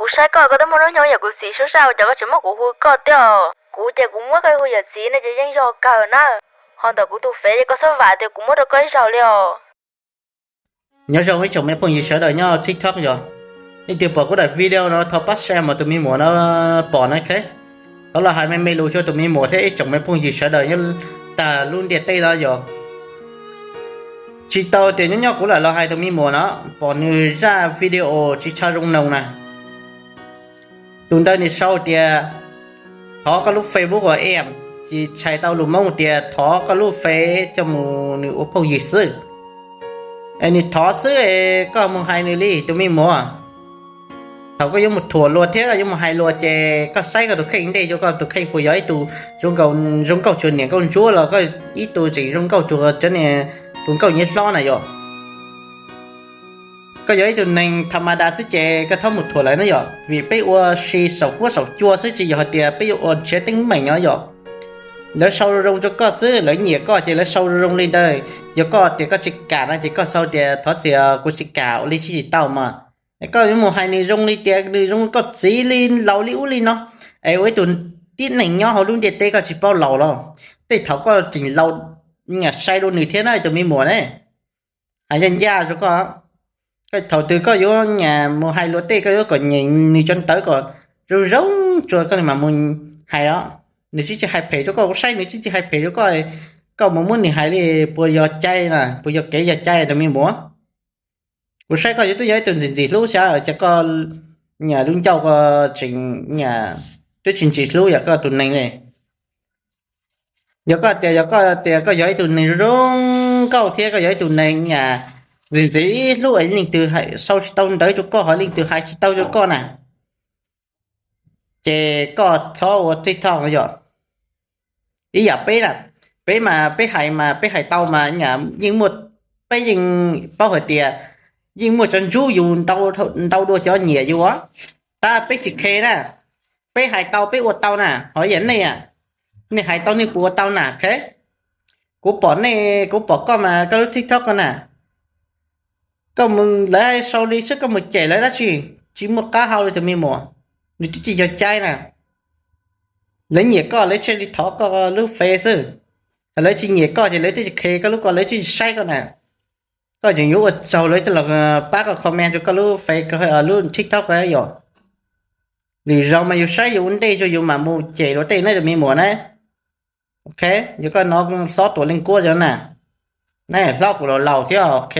Kuv saib koj, koj twb muaj hnub nyoog yog kuv txiv sub sab ua cas koj tseem muab kuv hu koj thiab os. Kuv ces kuv muab koj hu yawm txiv no ces yeej yog kawg na. Ho ntawm kuv tus fev ces koj txhob vam tias kuv muab rau koj ib zaug li os. Nyob zoo ib tsoom me phooj ywg sawv daws nyob TikTok yog, nej twg pom kuv daim video no thov pab share mas tus me muam no pom na. Thov los hais me me lus rau tus me muam thiab ib tsoom me phooj ywg sawv daws nyob tag lub ntiaj teb no yog. Tsis tau tias nyob nyob kuv lam los hais tus me muam no, pom nws zaj video tsis tshua zoo noog na. Tus ntawd nws sau tias thov koj lub Facebook uas em, tsis tshais tau lus Hmoob tias thov koj lub fev coj mus nws ua phooj ywg xwb. Es nws thov xwb es koj mus hais nws li tus me muam. Thaum koj yuav mus thuam luag thiab koj yuav mus hais luag ces koj saib koj tus kheej ntej, koj tus kheej puas yog ib tug zoo nkauj cuag niam nkauj ntsuab los koj ib tug tseem zoo nkauj cuag cov niag tus nkauj nyiav hlob na yog. Koj yog ib tug neeg tha ma da xwb ces koj txhob mus thuam lawv na yog, vim peb ua si saum huab saum cua xwb tsis yog hais tias peb yuav ua nrhiav teeb meem no yog. Lawv sau zoo zoo rau koj xwb, lawv nyiam koj ces lawv sau zoo zoo li ntawd. Yog koj tias koj tsis kam no ces koj sau tias thov txim kuv tsis kam ua li tsis tau mas. Koj yuav mus hais nws zoo li tias nws zoo koj txiv li laus li ub li no, es ua ib tug tib neeg nyob hauv lub ntiaj teb koj tsis paub laus los. Tej thaum koj tseem laus, nyam sai dua nws thiab na tus me muam ne. Hais ncaj ncaj rau koj, thaum twg koj yuav nyam mus hais luag tej koj yuav kom nyem nws cov ntawv kom zoo zoo rau koj mam mus hais os. Nws tsis tsis hais phem rau koj, kuv saib nws tsis tsis hais phem rau koj, koj mus muab nws hais li puas yog cai na, puas yog kev yog cai tus me muam. Kuv saib koj yuav twb yog ib tug ntxim ntxim hlub xyov cas koj nyam lub ncauj ko tseem nyam twb tsis ntxim hlub yam koj tus neeg li. Yog koj tias, yog koj tias koj yog ib tug neeg zoo nkauj thiab koj yog ib tug neeg nyam ntxim ntxim hlub es leej twg sau tsis tau ntawv rau koj ho leej twg hais tsis tau rau koj na, ces koj txhob ua TikTok yom. Ib yam peb na, peb mas peb hais mas peb hais tau mas nyam yeej muaj, peb yeej paub hais tias yeej muaj cov ntsub yus ntau dua cov nyiam yus os. Tab peb tsis khe na, peb hais tau peb ua tau na, ho yam nej, nej hais tau nej puas ua tau na, ok. Kuv pom nej, kuv pom koj mas koj lub TikTok ko na, koj mus lawv sau li xwb koj mus cem lawv dab tsi, tsis muaj qab hau li tus me muam, nws twb tsis yog cai na. Lawv nyiam koj lawv thiaj li thov koj lub fev xwb, lawv tsis nyiam koj ces lawv twb tsis khe koj lub ko lawv twb tsis saib koj na. Koj tseem yuav ua tsaug lawv coj los pab koj comment rau koj lub fev, lub TikTok yom. Lwm zaus mas yus saib yus ua ntej tso yus mam mus cem luag tej na tus me muam na. Ok, yog koj hnov hlob Tuam Leej Kuab cov na, na hlob kuv laus laus thiab, ok.